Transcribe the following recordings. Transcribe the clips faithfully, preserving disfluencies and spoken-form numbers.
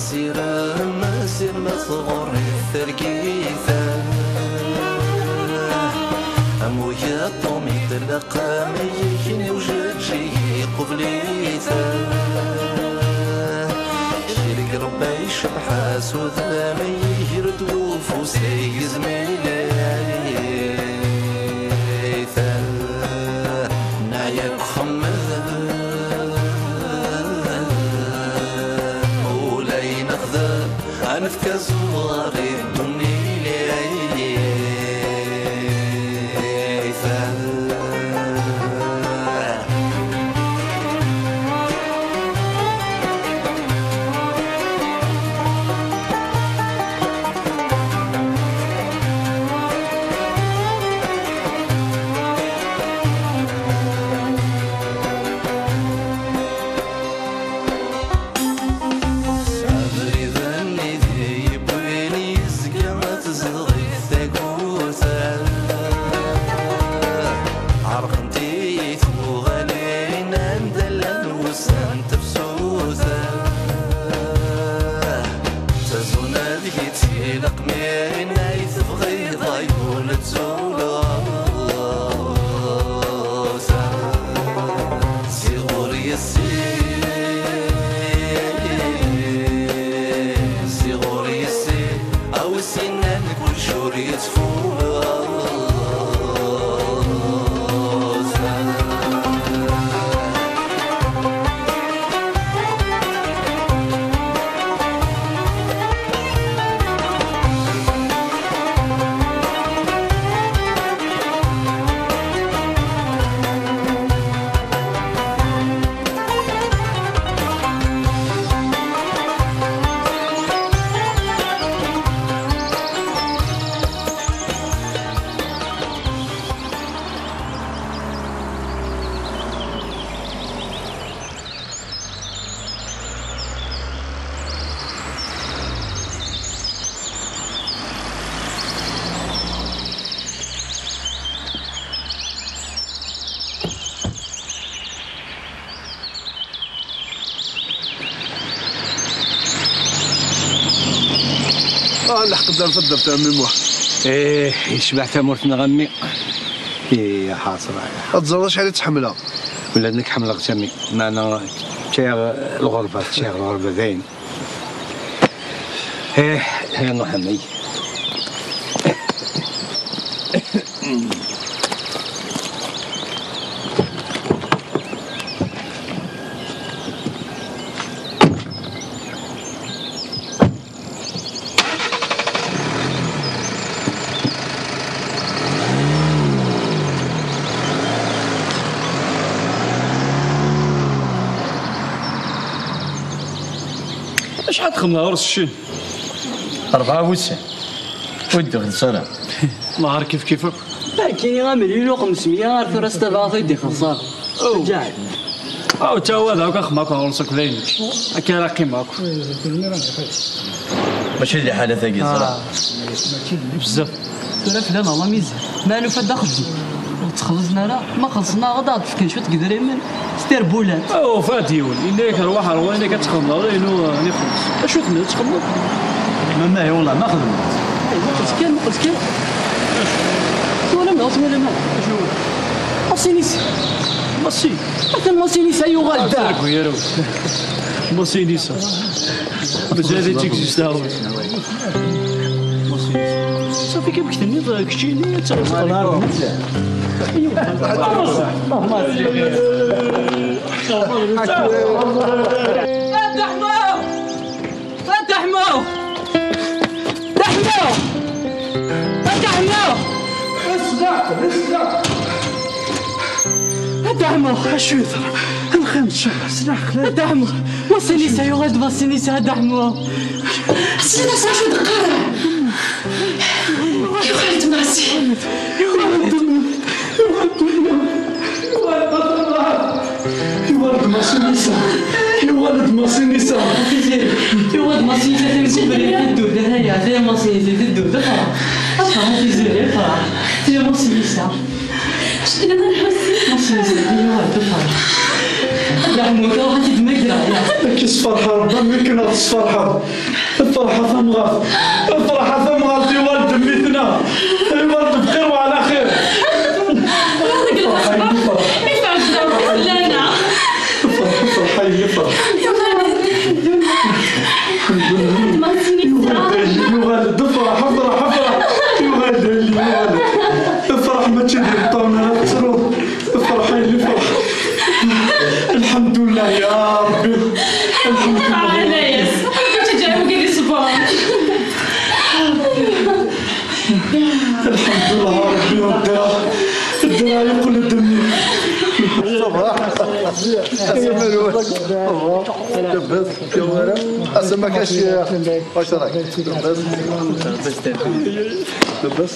Sirem, sirem tɣuri tergit. Am uyaṭum itlaq am yigen i ujeǧǧig iqubel-it. Kra n Rebbi icebḥ-as udem, iger-d ufus i yizmir-iten. Neɛya deg uxemmem, ula i nexdem, ad nefk azuɣer i ddunit. Abrid-nni d yewwin yezga tezdeɣ-it tagurt. Ɛerqent-iyi tuɣalin anda llan wussan tefsut. Ttazun ad yettilaq min ay tebɣiḍ ay ul ttuleɣ. Si ɣur yessi, si ɣur yessi, a wi s-innan kullec ur yettfut. Ah, lḥeqq d ar taddart a mmi Muḥ. Ih, yecbeḥ tamurt-nneɣ a mmi. Ih, xaṣer. Ad teẓreḍ acḥal i tt-ḥemmleɣ. Ula d nekk ḥemmleɣ-tt a mmi. Meɛna ččiɣ lɣerba, ččiɣ lɣerba dayen. Ih, ih, nruḥ a mmi. Acḥal txedmeḍ ɣur-s ccin? Rebɛa wussan. Ur d-ixelleṣ ara. Nahar kif kif akk. Nekkini amelyun u xemsmya ar tura s tabaɣt ur d-ixelleṣ ara. Aw. Ǧaɛed. Aw, ttawad akk axem akk ɣur-s akk d ayen. Akka ara qqimeɣ akk. Mačči d liḥala tagi, ẓriɣ. Ah. Bezzaf. Tura fell-aneɣ la misère. Ma nufa-d axeddim ur tt-xellṣen ara, ma xellṣen-aɣ ad aɣ-d-fken cwiṭ n yedrimen s tirbulant. Aw, ufan-d yiwen. Yenna-yak rwaḥ ar wayen akka ad txedmeḍ, ala inu, eh, ad ixelleṣ. Acu tenniḍ ad txedmeḍ? Ma mahi, wallah, ma xedmeɣ. Ay, muqel kan, muqel kan. Twalam neɣ ur twalam ara? Acu? Masinisa. Masi. Atan Masinisa yuɣal-d. Ur ttargu ara. Masinisa. Mazal ad tt-existe. Safi kan tenniḍ keččini ad taɣeḍ. A Dda Ḥemmu! A Dda Ḥemmu! Dda Ḥemmu! A Dda Ḥemmu! A Dda Ḥemmu! Acu yeḍran? Lxir n ccṛeɛ, s leɛqel. A Dda Ḥemmu! Masinisa yuɣal-d, Masinisa, a Dda Ḥemmu! Sliɣ-as acu d-qqaren. Yuɣal-d Masi. Yuɣal-d. Yuɣal-d. Yuɣal-d Masinisa. Yuɣal-d Masinisa. Tiziri. Yuɣal-d Masinisa, tamsubrit teddu-d, aya, taya Masinisa teddu-d, ffeɣ. Ffeɣ, Tiziri, ffeɣ. Taya Masinisa. Masinisa, yuɣal-d, ffeɣ. Mmuteɣ ad t-id-mmagreɣ. Ad k-isferḥ Rebbi am wakken ad tesferḥeḍ. Lferḥ a tamɣart, lferḥ a tamɣart, yuɣal-d mmi-tneɣ, yuɣal-d bxir وعلى خير. Deg lferḥ, i tɛedda fell-aneɣ. Lferḥ, lferḥ, ay lferḥ. Yuɣal-d. Alḥemdulillah. Yuɣal-d, yuɣal-d, ffreḥ, ffreḥ, ffreḥ. Yuɣal-d, yuɣal-d. Ffreḥ, mačči d imeṭṭawen ara tettruḍ. Ffreḥ, ay lferḥ. Alḥemdulillah ya Rebbi. Alḥemdulillah. Ɛlayas. Ur teǧǧa wigi di ṣṣber. Alḥemdulillah a Rebbi, ddreɣ, ddreɣ yeqqel-d mmi. Ça va. Asama-nwen. Ça va. Labas. Asama-k a ccix. Wac rayk? Labas. Labas.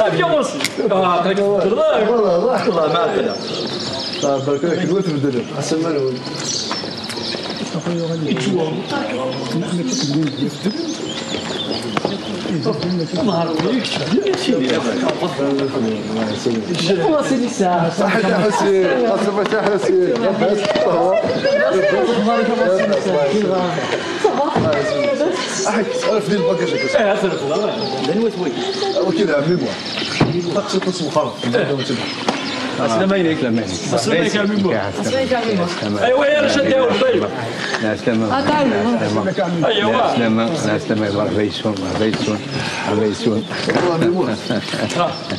Ah, bien aussi. Ah, très bien. Voilà, voilà. Voilà, ma. Ah, barka, kenwi tbeddlem. Asama-nwen. صحيت يا حسين، خاصة ما تاع حسين. لاباس؟ صافا؟ صافا؟ عرف لي الباكاج هكا. ايه، عرفت، عرفت. وكذا عمي بوا. تقصد تصبح. السلام عليك. السلام عليك. السلام عليك يا عمي بوا. السلام عليك يا عمي بوا. ايوا يا رشاد يا ولد، ايوا. لا سلامة. لا سلامة. ايوا. لا سلامة. لا سلامة. مرحبا يسون، مرحبا يسون، مرحبا يسون.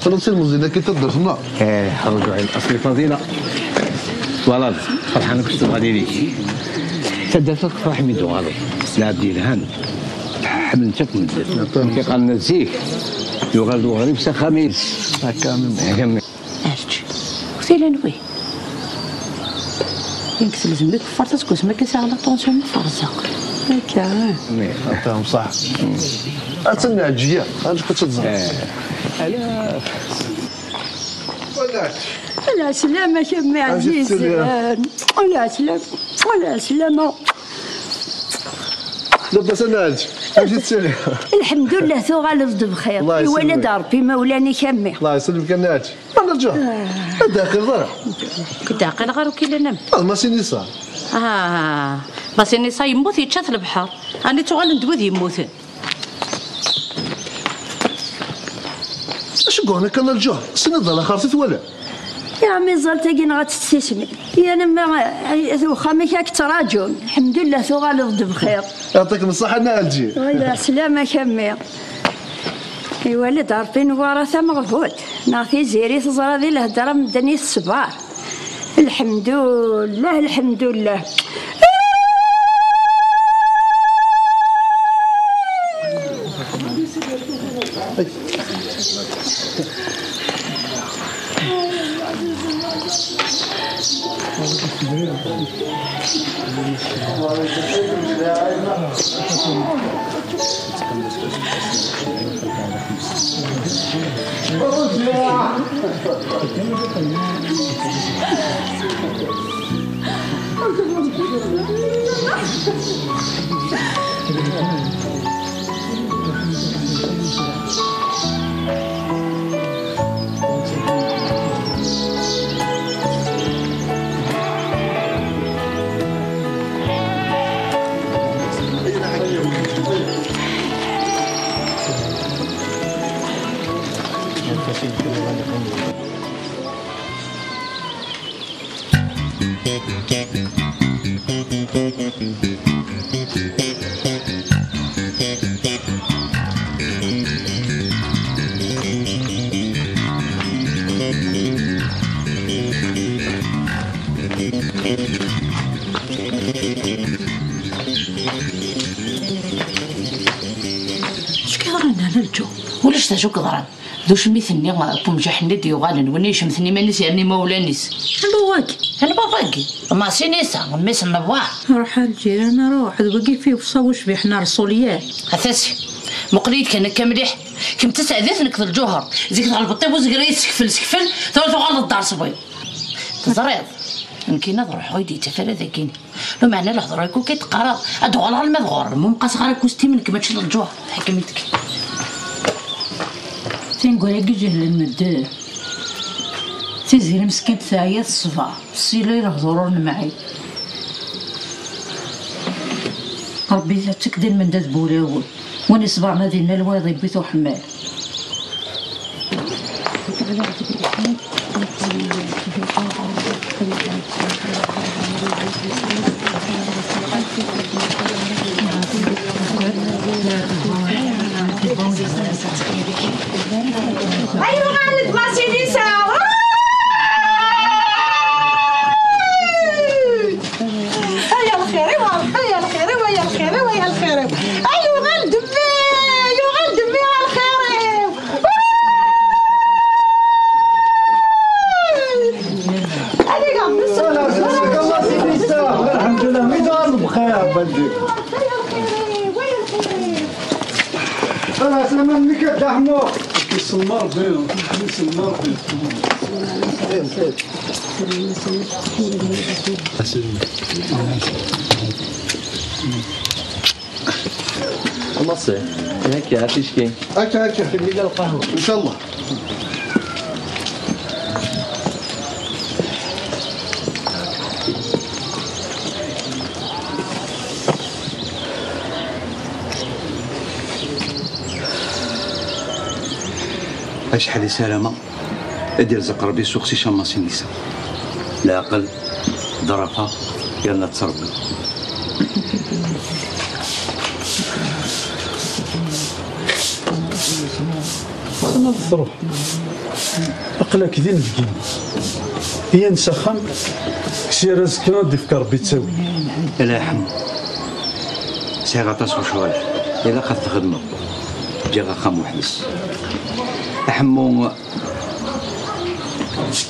خلاص المزينة كي تدرس، لا. ايه، خرجوا على الاصل فضيلة. والله فرحان كنت غادي ليك. تدرس فرح من دوغالي. لا عبد الهان. حمل نشك من الدرس. كي قال نزيك. يغال دوغالي بس خميس. هكا من هكا من عرفتش. وثيلا نوي. يمكن تلزم لك فرصة تكون سمك ساعة لا طونسيون من فرصة. هكا. مي. عطاهم صح. أتسنى عجية. أنا كنت تزهر. إيه. على ولا. على سلامة يا أمي عزيز. سلام. على سلامة. على سلامة. لاباس أنا عاد. عجيت سلام. الحمد لله، ثوغالد بخير. الله يسلمك. يولد ربي مولانا كمي. الله يسلمك أنا عاد. ما نرجع. آه. هذا آخر ضرع. كنت عاقل غير وكيل نم. آه، ما سيني صار. آه، ما سيني صار يموت يتشاف البحر. أنا تغال ندوذ يموت. اش قولنا كان الجهر؟ سنة ضل آخر تتولى. يا عمي زالت كي نغت تسيسمي. يا نما، وخامك هاك تراجون. الحمد لله، ثوغالد بخير. يعطيكم الصحة، أنا ألجي. ويا سلامة كمي. Iwala-d Ṛebbi Newwara tameɣbut, neɣ Tiziri teẓra di lhedṛa medden i teṣber. Lḥemdullah, lḥemdullah. Acu k-yeḍran a Lǧu? Ulac d acu k-yeḍran. D ucmit-nni, umjaḥ-nni d-yuɣalen, win icemten iman-is yerna imawlan-is. Anwa wagi? Anwa wagi? Masinisa, mmi-s n Newwar. Ruḥ a lǧiran, ruḥ. D wagi fi weṣṣa ucbiḥ n Rrṣul, yah. A tasi, muqel-iyi-d kan akka mliḥ. Kemm d taseɛdit, nekk d Lǧuher. Zik tɣelbeḍ i uzger ay tsekfel, sekfel, tura tuɣaleḍ d Aṛṣbin. Teẓriḍ, nekkini ad ruḥeɣ, ur yi-d-yettaf ara dagini. Lameɛna lehdur-agi akk i d-qqareɣ, ad d-uɣaleɣ alma d ɣur-m, ur m-qqaseɣ ara kustim, nekk mačči d Lǧuher, ḥkem-it-k. Tineggura-agi jehlen medden. Tiziri meskint teɛya teṣber, tessila i lehdur ur nemɛin. Ṛebbi yettak-d lmend ad burawen. Win iṣebṛen ad innal wayeḍ yewwi-t uḥemmal. Ay, uɣal-d Masinisa! Ay, a lxir, ay, a lxir, ay, a lxir, ay, a lxir. Ay, uɣal-d mmi, ay, uɣal-d mmi, a lxir. Ay, a lxir, ay, a lxir. الحمد لله، ميزان بخير، بلدي. Ay, a lxir, ay, a lxir. Xalaṣ, lama mmi-k a Dda Ḥemmu. Isemma Ṛebbi, isemma Ṛebbi. Merci. هكا، عرفتي شكاين؟ هكا، هكا. كمل القهوة. إن شاء الله. Acḥal i ssarameɣ ad d-irzeq Ṛebbi s uqcic am Masinisa. Leɛqel, ḍḍrafa, yerna ttṛebbi. Xas ma ad truḥ. Aql-ak d inebgi. Yyan s axxam, kkes yar azekka ad d-ifk Ṛebbi ttawil. Ala a Ḥemmu. Sɛiɣ aṭas n lecɣal. Ilaq ad t-txedmeḍ. Ǧǧiɣ axxam weḥd-s. A Ḥemmu,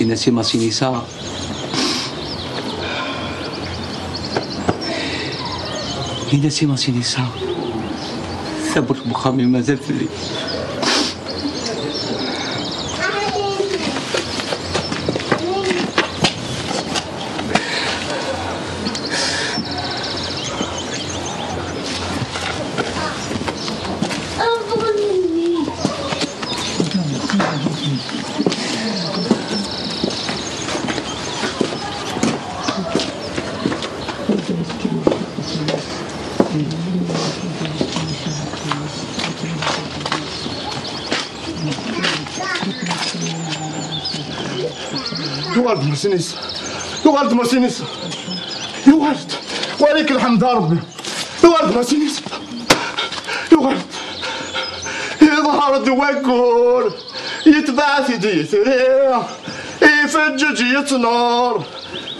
ini-as i Masinisa. Ini-as i Masinisa. Tawwurt n wexxam-im mazal telli. Yuɣal-d Masinisa. Yuɣal-d Masinisa. Yuɣal-d. Wa lak lḥemd a Ṛebbi. Yuɣal-d Masinisa. Yuɣal-d. Iḍher-d waggur. Yetbeɛ-t-id yitri. Ifeǧǧeǧ yettnur.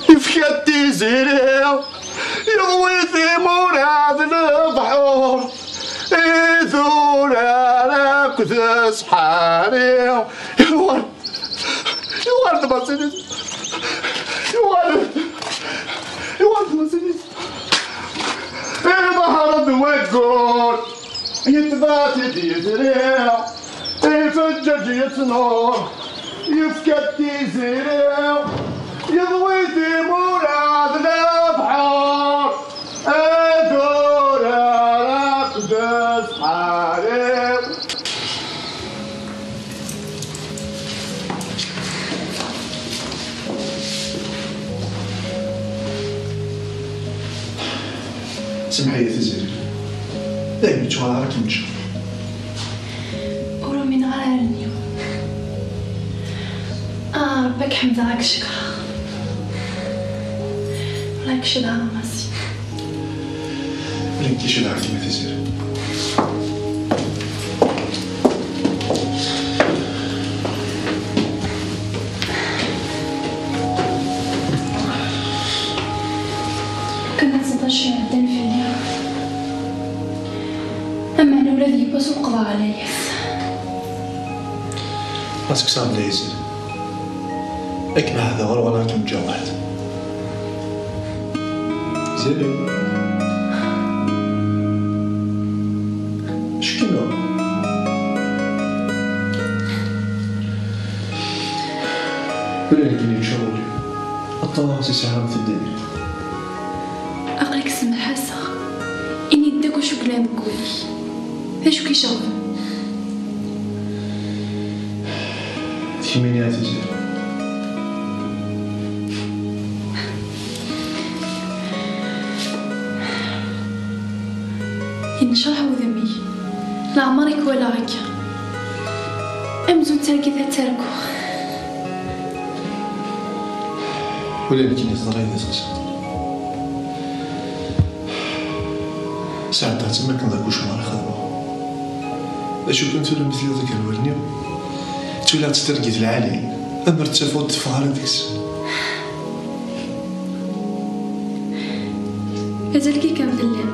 Yefka-d tiziri. Yeḍwi timura d lebḥur. Idurar akked ssḥari. Yuɣal Yuɣal-d Masinisa. Yuɣal-d. Yuɣal-d Masinisa. Iḍher-d waggur. Yetbeɛ-t-id yitri. Ifeǧǧeǧ yettnur. Yefka-d tiziri. Yeḍwi timura d lebḥur. Adurar aqeddas ḥarir. Semmeḥ-iyi a Tiziri. Daymi ur ttuɣaleɣ ara ad kem-ǧǧeɣ. Ur umineɣ ara allen-iw. Ah, Ṛebbi ad k-ḥemdeɣ, ad k-cekreɣ. Ula ad k-cedhaɣ a Massi. Ula ad k-cedhaɣ a Tiziri. Kan ad teẓreḍ acu iɛeddan fell-i. Ameɛna ula d yiwwas ur qḍeɛ ɛlayas. Ad tekkseḍ leɛzal. Akken ɛahdeɣ ur ɣur-, ad kem-ǧǧeɣ weḥd-m. Ziri. Ackennu. Ula d nekkini ccɣel-iw. Aṭas i sɛiɣ n teddirin. Aql-ik ssemḥaseɣ. Ini-d akk acu yellan deg wul-ik. D acu k-iceɣben? D kemmini a Tiziri. Yecreḥ wudem-ik. Leɛmer i k-walaɣ akka. Amzun d targit ad terku. Ula d nekkini teẓra-yi d aseqsi. Sɛeddaɣ-tt am akken d akucmar i xedmeɣ. D acu kan tura mi tiliḍ gar wallen-iw, ttwaliɣ-tt d targit lɛali, amer ttafeɣ ur d-teffeɣ ara deg-s. Mazal-ik kan telliḍ.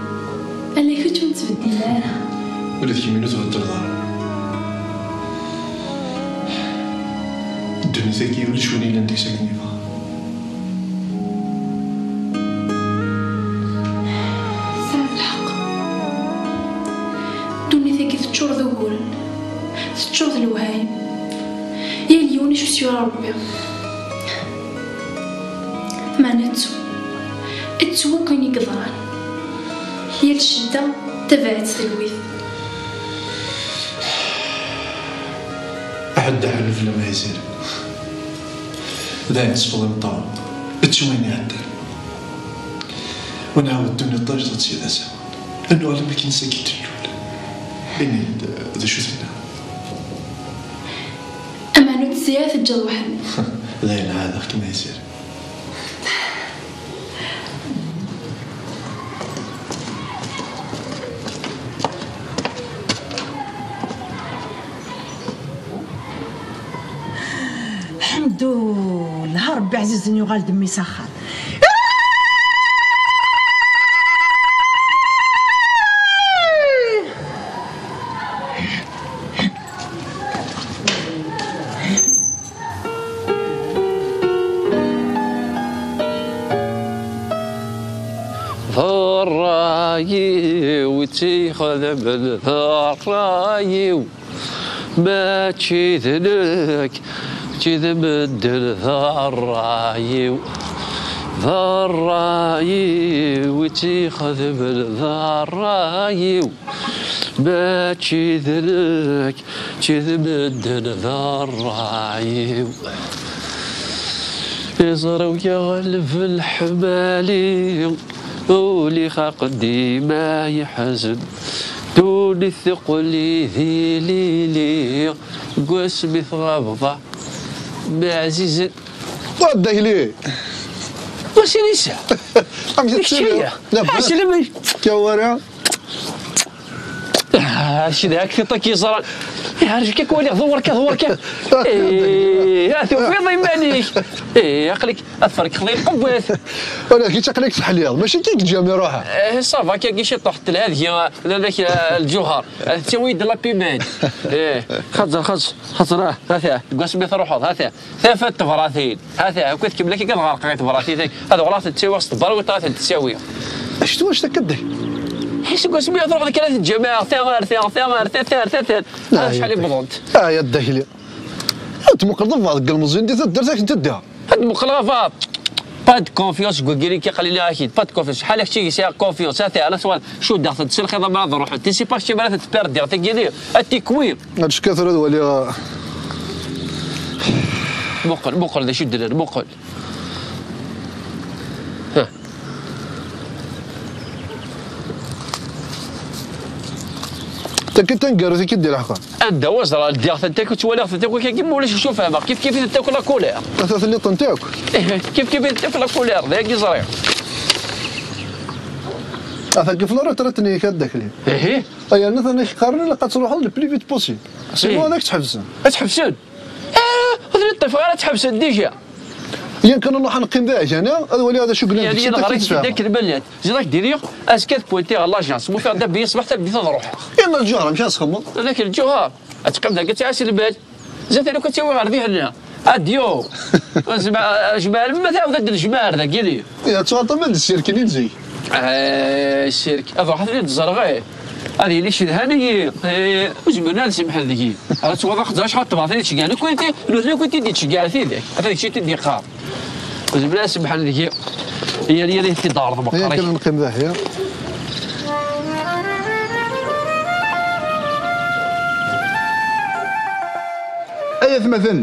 Ala kečč ur nettbeddil ara. Ula d kemmini ur tbeddleḍ ara. Ddunit-agi ulac win yellan deg-s akken yebɣa. Tesɛiḍ lḥeqq. Ddunit-agi teččur d uguren, teččur d lewhayem. Yal yiwen acu s-yura Rebbi. Meɛna ttu, ttu akk ayen i yeḍran. Yal ccedda tabaɛet telwit. Aḥeddaḥ n ufella ma yezir. Dayen tesfeḍ imeṭṭawen. Ttu ayen iɛeddan. Ur nɛawed ddunit ṭajet ad tt-yid asawen. Ad nuɣal am akken sagi d-nlul. Ini-d d acu tenna. Aman ur tezzi ara teǧǧeḍ weḥd-m. Dayen ɛadeɣ-kem a Yasir. Lḥemdullah, Ṛebbi ɛzizen yuɣal-d mmi s axxam. D ṛṛay-iw i tt-ixedmen, d ṛṛay-iw. Mačči d nekk, mačči d medden, d ṛṛay-iw. D ṛṛay-iw i tt-ixedmen, d ṛṛay-iw. Mačči d nekk, mačči d medden, d ṛṛay-iw. Iẓri-w yeɣleb leḥmali, ul-iw aqeddim ay iḥzen. Ddunit teqqel d ilili, deg wasmi tɣabeḍ a mmi ɛzizen. Wa Dda Akli! Wa sin isa? Amek i tettiliḍ? Labas? Ɛeslem-ik. Kawara? Ah, Racid, hak tiṭ-ik yeẓran. Ah, Racid, kak waliɣ, ḍewwer kan, ḍewwer kan. Eh, ah, tufiḍ iman-ik. Eh, aql-ik ad tferkeḍ i lqewwat. Wala kečč aql-ik teḥliḍ, mačči kik ǧǧam iruḥ. Eh, ça va, kaki ciṭuḥ telha deg-i, d adak, eh, lǧuher. Eh, tettawi-d la piment. Eh, xaẓer, xaẓer, xaẓer, ah, ata, deg wasmi truḥeḍ, ata. Tafat tebratin. Ata, akk ad kemmleɣ, ad ɣerqeɣ i tebratin. Ad uɣaleɣ ad tent-ttawiɣ s tbarwiṭ, ad tent-ttawiɣ. Acu twac takka dday? Seg wasmi i truḥeḍ kan ad teǧǧam, ta ɣer ta, ta ɣer ta, ta ɣer ta, ta. Ah, acḥal i wwḍent? Ah, ya Dda Akli. Ad tmuqleḍ abeɛḍ deg ilmeẓyen di taddart akken tedda. Ad muqleɣ abeɛḍ. Pas de confiance, deg wagiri ki qalili akid. Pas de confiance. Ḥala kečči i sɛiɣ confiance. Ata, ala swal, cuddeɣ-tent s lxiḍ amar ad ruḥent. Tisi pas kečči mara tent-perdiɣ, tagini, ad tikwi. Ad cekka tura ad waliɣ. Muqel, muqel d acu d-nnan, muqel. Ha. Takka taneggarut i k-id-ileḥqen. Anda wa ẓra ldiɣ-tent akk, ttwaliɣ-tent akk, akka ma ulac acu fehmeɣ, kif kif i tent akk la couleur. Ata telliḍ-tent akk. Ih, kif kif i tent akk la couleur, d ayagi ẓriɣ. Ata kif la retraite-nni-k a Dda Akli. Ihi. Ay, yerna atan ak-qqaren ilaq ad truḥeḍ le plus vite possible. Sinon ad ak-tt-ḥebsen. Ad tt-ḥebsen? Ah, ur ten-ṭṭifeɣ ara, ad tt-ḥebsen déjà. Yan kan nruḥ ad neqqim da, kan, ad waliɣ d acu yellan deg-s, ad k-id-sfehmeɣ. Ziḍ ak d-iniɣ, azekka ad pointiɣ ɣer l'agence, ma ufiɣ-d abbi ṣṣbeḥ tameddit ad ruḥeɣ. Yenna lǧuher, amek ara txedmeḍ? Dak lǧuher, ad teqqimeḍ dagi ad tɛiseḍ lmal. Zdat akk ad tt-awiɣ ɣer dihin-nni. Adyo! Jmeɛ, jmeɛ, ma tɛawed ad d-nejmeɛ ar dagi-ni. Ya, ttwaṭṭam ad d-ssirken i zik. Eh, ssirk, ad ruḥeɣ ad ten-id-ẓreɣ, eh. Ad yili cedhan-iyi, eh, ur zmiren ad semḥen deg-i. Ad ttwaḍaxeɣ acḥal n tebɣatin i d-ceggɛen. Nekkenti, nutni akk i t-id-yettceggiɛ tidak. Ata d kečč i t-id-yeqqar. Zemreɣ ad semḥen deg-i. Yal yal i t-id-ɛerḍ meqqar. Ayen kan neqqim dahi. Ay atmaten,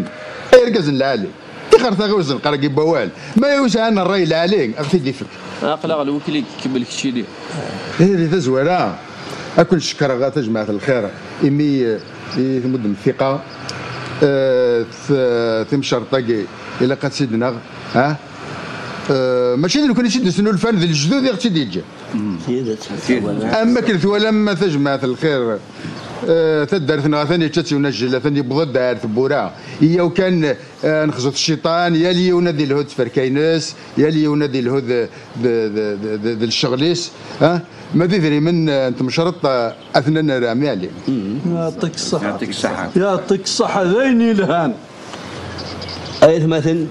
ay argazen lɛali. Tixer taɣiwt d lqerg n wawal. Ma yella ur sɛan ṛṛay lɛali, ad ɣ-t-id-ifk. Aql-aɣ lwekli ikemmel keččini. Ihi di tazwara, Ad ken-cekkreɣ a tajmaɛt lxir, imi eh, i tmuddem ttiqa, eh, t- timcerṭ-agi ilaq ad tt-id-naɣ, ah? Eh, mačči d nekkni i tt-id-snulfan, d lejdud i ɣ-tt-id-yeǧǧan. Am akken twalam a tajmaɛt lxir, eh, taddart-nneɣ atan yečča-tt yiwen ajjel, atan yewweḍ-d ar tewwura. Iyaw kan, eh, nexzut cciṭan, yal yiwen ad ilhu d tferka-ines, yal yiwen ad ilhu d, d, d, d, d, d lecɣel-is, ah? Ma d idrimen, eh, n temcerḍt, eh, atnan ar Ɛmi Ɛli. Yeɛṭik ṣṣeḥḥa. Yeɛṭik ṣṣeḥḥa. Yeɛṭik ṣṣeḥḥa, d ayen yelhan. Ay atmaten,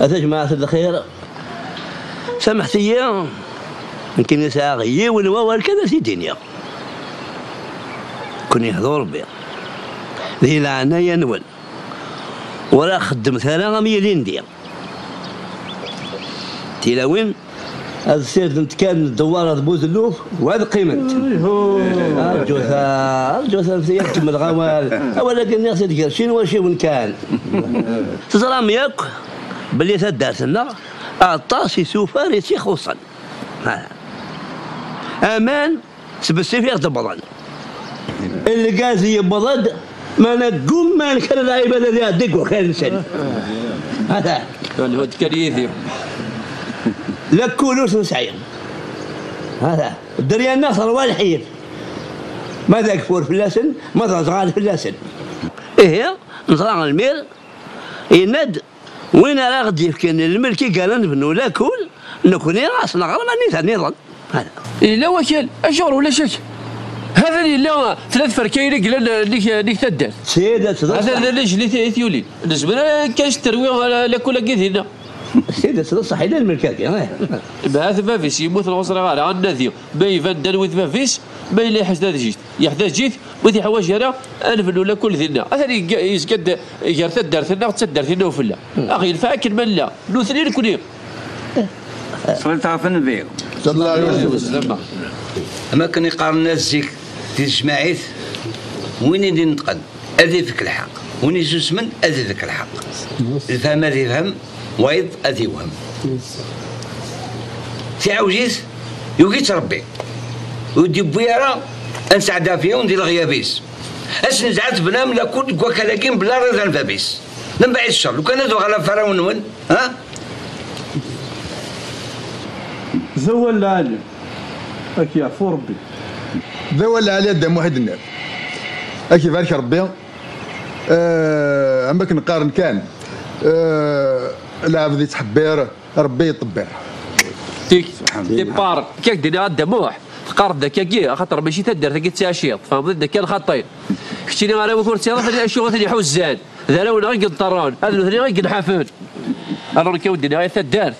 a tajmaɛt n lxir, samḥet-iyi, nekkini sɛiɣ yiwen wawal kan ad t-id-iniɣ. Kun yehdu Rebbi, di leɛnaya-nwen, ur aɣ-xeddmet ara am yilindi. Tilawin ad sirdent kan ddewwar d buzelluf, wa ad qqiment. Arǧut, arǧut, ad kemmleɣ awal. Awal-agi nniɣ-t-id gar sin waciwen kan. Teẓram yakk belli taddart-nneɣ aṭas isufar i tt-ixuṣṣen. Aman s bessif i ɣ-d-wwḍen. Lgaz yewweḍ-d, mana ggumman kra n lɛibad ad iɛeddi deg wakal-nsen. Ata. Lhud kan yid-i. Lakul ur t-nesɛi. Ata. Dderya-nneɣ terwa lḥif. Ma d ageffur fell-asen, ma d aẓɣal fell-asen. Ihi, neẓra lmir, yenna-d, win ara ɣ-d-yefken lmelk i yella nebnu lakul, nekkni ad s-neɣrem anida nniḍen. Yella wakal, acuɣer ulac-ak? Hatan yella tella tferka-inu i yellan, eh, nik, nik taddart. Tidet, d Hatan ṣṣeḥ. D lejli i t-yulin. Nezmer kan s terwi, eh, lakul-agi dinna. Tidet, d ṣṣeḥ, yella lmelk-agi, eh. Bhat bab-is yemmut neɣ ur ẓriɣ ara, ad nadi. Ma iban dan wid bab-is, ma yella yeḥdaj-it, yeḥdaj-it, ur t-yeḥwaǧ ara, ad nebnu lakul dinna. Atan yezga-, yezga-d gar taddart-nneɣ d taddart-nneɣ ufella. Aɣ-yenfeɛ akken ma nella, nutni nekni. Ṣṣlit ɣef Nnbi. Sallallahu alayhi wa sallam. Am akken i qqaren zik di tejmaɛit, win i d-ineṭqen ad ifk lḥeqq, win isusmen ad ifk lḥeqq. Lfahem ad ifhem, wayeḍ ad iwhem. Tiɛawjit yugi-tt Rebbi, ur d-yewwi ara ad nesɛedda ɣef yiwen di leɣyab-is. Ad s-nezɛef bnam lakul deg wakal-agi mebla rriḍa n bab-is. Lembeɛd ccer, lukan ad uɣaleɣ ɣef warraw-nwen, ha? D awal lɛali, ad k-yeɛfu Rebbi. D awal lɛali a Dda Muḥ i d-tenniḍ. Ad k-ibarek Rebbi. Eh, am akken qqaren kan, eh, lɛebd yettḥebbir, Rebbi yeṭṭebbir. Tik, tippar, kak d-nniɣ a Dda Muḥ, teqqareḍ-d akkagi, axaṭer mačči taddart-agi d taɛciqt, tfehmeḍ-d akka lxaṭi. Keččini arraw-ik ur tesɛiḍ acu i ten-iḥuzzan, d arraw-nneɣ i yenṭerren, ad nutni i yenḥafen. Alors nekk a wen-d-nniɣ ay taddart,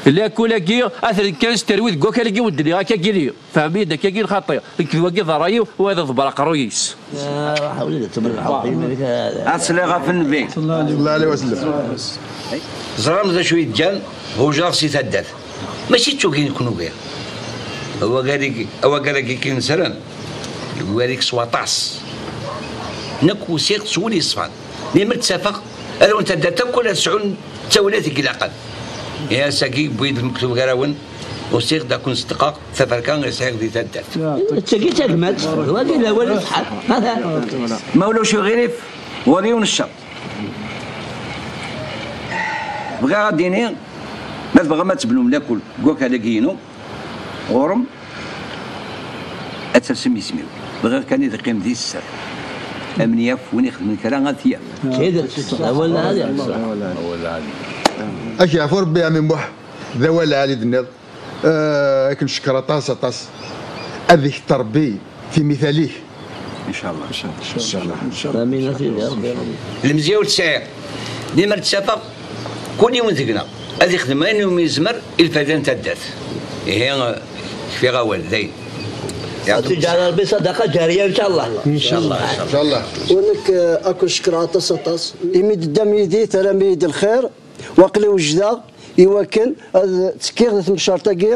lakul-agi, ad ten-kkan s terwi deg wakal-agi wen-d-nniɣ akkagi-ni. Fehmi-d akkagi lxaṭi, nekk d wagi d ṛṛay-iw, wa ad iḍebber aqerruy-is. Ad sliɣ ɣef Nnbi. Sallallahu alayhi wa sallam. Ẓran d acu yeǧǧan Hujraɣ si taddart. Mačči d tugin i ken-ugiɣ. Awagar-agi, awagar-agi i k-inezren, yugar-ik s waṭas. Nekk usiɣ-d s wul yeṣfan. Limer d-ttafeɣ, arraw n taddart akk ad sɛun ttawil i ilaqen. Ihi ass-agi, yewwi-d lmektub gar-awen, usiɣ-d ad ken-ṣeddqeɣ taferka i sɛiɣ di taddart. D tagi d tagmat, wagi d awal iṣeḥḥan. Ma ulac uɣilif, ɣur-i yiwen ccerṭ. Bɣiɣ ad d-iniɣ, ma tebɣam ad tebnum lakul deg wakal-agi-inu, ɣur-m, ad tersem isem-iw. Bɣiɣ kan ad iqqim di sser. Am yaf win ixedmen kra ad t-yaf. Tidet, awal lɛali. Ad k-yeɛfu Rebbi a ɛemmi Muḥ, d awal lɛali d-tenniḍ. Eh, ad k-ncekker aṭas, aṭas. Ad ikter Rebbi timital-ik. Incallah. Amin a sidi Rebbi. Lemzeyya ur tt-sɛiɣ. Limer d-ttafeɣ, kul yiwen deg-neɣ ad ixdem ayen umi yezmer i lfayda n taddart. Ihi, kfiɣ awal, dayen. Ad tt-yeǧɛel Rebbi sadaqa ǧariya, incallah. Incallah. Incallah. U nekk, eh, ad ken-cekkreɣ aṭas, aṭas. Imi d-teddam yid-i, terram-iyi-d lxir, waqil wejdeɣ, iwakken ad ttekkiɣ di temcert-agi,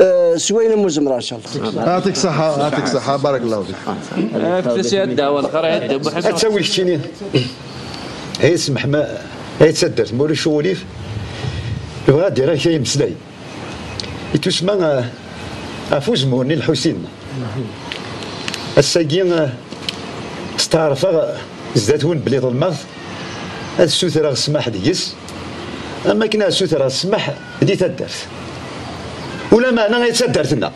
eh, s wayen umi zemreɣ, incallah. Ɛṭik ṣṣeḥḥa, ɛṭik ṣṣeḥḥa, barakallahu fik. Ad tawil keččini. Ay semmeḥ ma, ay taddart, ma ulac uɣilif, bɣiɣ ad d-iniɣ kra imeslayen. Itusma, eh, ɣef uzemmur-nni n Lḥusin. Ass-agi, eh, steɛṛfeɣ zdat-wen belli ḍelmeɣ, ad ssutreɣ ssmaḥ deg-s, am wakken ad ssutreɣ ssmaḥ di taddart. Ulameɛna ay d taddart-nneɣ.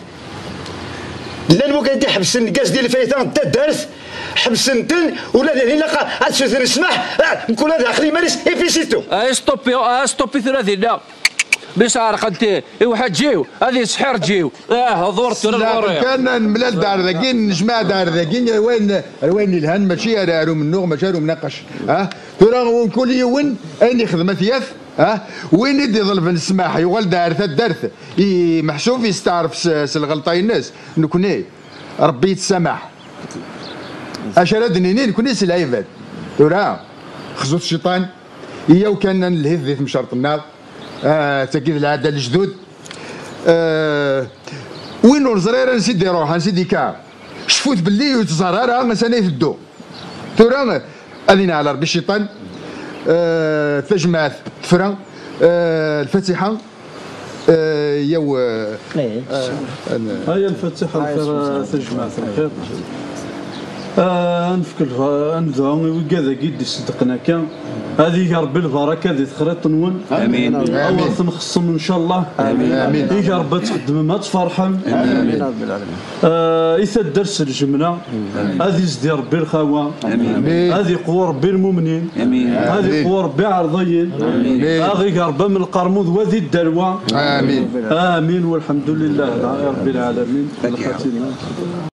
Llan wigad i d-iḥebsen gaz di lfayda n taddart, ḥebsen-ten, ula d ahin ilaq ad sutren ssmaḥ, ah, mkul ad iɛqel iman-is, et puis c'est tout. Ay, stoppi, ay, stoppi tura dinna. Mi sɛerqent i uḥaǧǧi-w, ad yesḥirǧi-w. Ah, ḍur tura. Ɣur-i kan nemlal-d ar dagi, nejmaɛ-d ar dagi, ar wayen, ar wayen ilhan, mačči ar, ar umennuɣ, mačči ar umnaqac. Ah, tura, mkul yiwen ayen ixdem ad t-yaf. Ah, win i d-iḍelben ssmaḥ, yuɣal-d ar taddart, i meḥsub yesteɛref s, s lɣelṭa-ines. Nekni, Ṛebbi yettsamaḥ. Acu ara d-nini nekni s lɛibad? Tura, xzut cciṭan, iyyaw kan ad nelhit di temcerḍt-nneɣ. Ah, tagi d lɛada n lejdud. Ah, win ur neẓri ara ansi d-iruḥ, ansi d-ikka, cfut belli ur yettẓar ara ansi ara iteddu. Tura, ad ineɛl Ṛebbi cciṭan, eh, tajmaɛt tefra, eh, lfatiḥa, eh, yaw, eh, eh, an- Aya lfatiḥa lxir, tajmaɛt lxir. Ah, ad nefk lba-, ad nedɛu i wigad-agi i d-iṣeddqen akka. Ad ig Ṛebbi lbaraka di texriṭ-nwen. Amin. Awer tenxeṣṣem, ncallah. Amin. Ig Ṛebbi ad txeddmem, ad tferḥem. Amin. Ah, i taddart s ljemla, ad izdi Ṛebbi lxawa, Amin. Ad iqwu Ṛebbi lmumnin, Amin. Ad iqwu Ṛebbi iɛerḍiyen, Amin. Ad ig Ṛebbi am lqermud wad i dderwa. Amin. Amin, walḥemdulillah, Ṛebbi lɛalamin. Lxatima.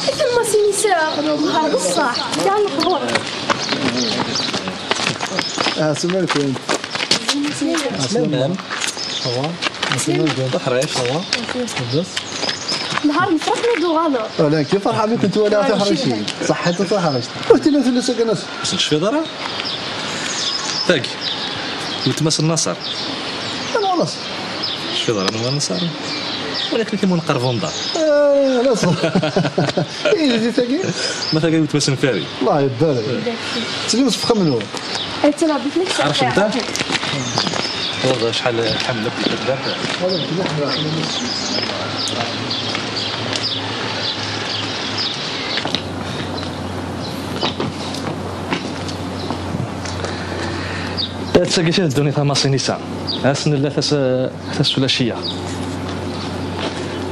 Atan Masinisa, nehar d ṣṣeḥ, kra n lexbar. Ah, sima lkun. Sima. Ça va. Sima lkun. Ṭaḥric, ça va. Lbes. Nehar nefreḥ mi d-uɣaleɣ. Wala, kif ferḥeɣ mi kent-walaɣ tiḥricin. Ṣaḥḥit a tiḥrict. Ur tili tullas akken. Ur tecfiḍ ara? Tagi, weltma-s n Naṣer. Anwa Naṣer? Tecfiḍ ara anwa Naṣer? Wala kra kima nqerreb undar. Ah, Naṣer. Ih, di tagi? Ma tagi weltma-s n Fari. Allah yedder. Ttlim s uxxam-nwen. Ay, ttṛabbit nekk. Tɛerfem ta? Wala acḥal ḥemmleɣ di taddart. Tagi sin ddunit a Masinisa. Ass nella tas-, tasulaciya.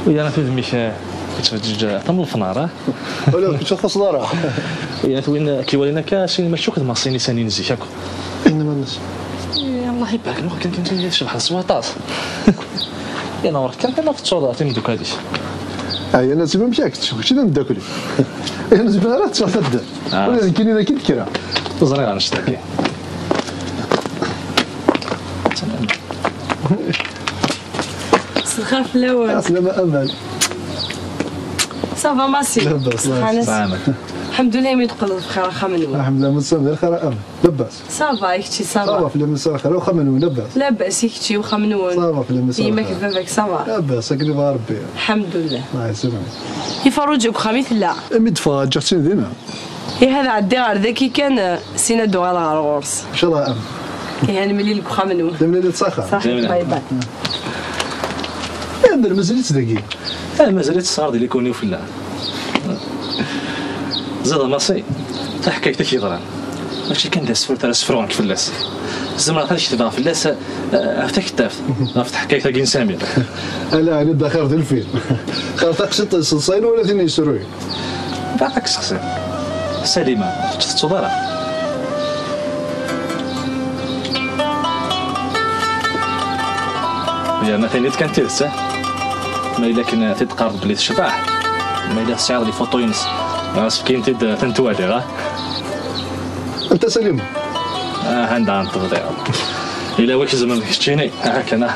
Uya tudem-ik, eh, tettfeǧǧiǧ, eh, tam lefnar, eh? Wala, kečč ur txuṣṣeḍ ara. Ya, win, eh, k-iwalin akka, sin mačči akk d Masinisa-nni n zik akk. Eh, Allah ibarek, nuɣ kan kan kan yecbeḥ s waṭas. Yella ɣur-k kan kan ad tettuḍ timeddukal-ik. Ay, ana zima amek ad k-tečč, kečč d ameddakel-iw. Ay, ana zima ara tettuḍ taddart. Ah. Ula d nekkini d akin d kra. Ẓriɣ annect-agi. Selxir fell-awen. Ɛeslama Amal. Ça va, Massi? Labas, labas. Lḥanet? Lḥanet. Lḥemdulleh imi d-teqqleḍ bxir axxam-nwen. Lḥemdulleh, ma tesɛiḍ lxir a Amal. Labas. Ça va, i kečči, ça va? Ça va, fell-am, ça va, axxam-nwen, labas. Labas, i kečči, axxam-nwen? Ça va, fell-am, ça va. Yemma-k d baba-k, ça va? Labas, akken ibɣa Rebbi. Lḥemdulleh. Allah yesselmek. I Ferruǧa deg uxxam i tella? Imi d-ffɣeɣ, ǧǧiɣ-tt-in dinna. Ihi ad ɛeddiɣ ar daki kan, sin ad d-uɣaleɣ ɣer ɣur-s. Ncallah, am. Ihi ad nemlil deg uxxam-nwen. Ad nemlil s axxam. Saḥit, bye bye. Amer mazal-itt dagi? Ah, mazal-itt tesɣar di likuni-w fell-am. Ziḍ a Massi, taḥkayt-ik yeḍran. Mačči kan d asefru ara sefruɣ nekk fell-as. Zemreɣ ad ketbeɣ fell-as, eh, ɣef taktabt, ɣef teḥkayt-agi n Samir. Ala, ɛni d axir d lfil. Xir taqsiṭ yesseḍsayen wala tin yesruyen. Bɣiɣ ad k-sseqsiɣ. Salima, ur tt-tettuḍ ara? Yerna tini-d kan tidet, eh? Ma yella akken, eh, t-id-teqqareḍ belli tecbeḥ, ma yella tesɛiḍ lifuṭu-ines, eh, sefk-iyi-tent-id, eh, ad tent-waliɣ, ah? Anta Salima? Ah, anda ara tent-tebdiḍ? Yella wak zemren keččini, ah, akken, ah.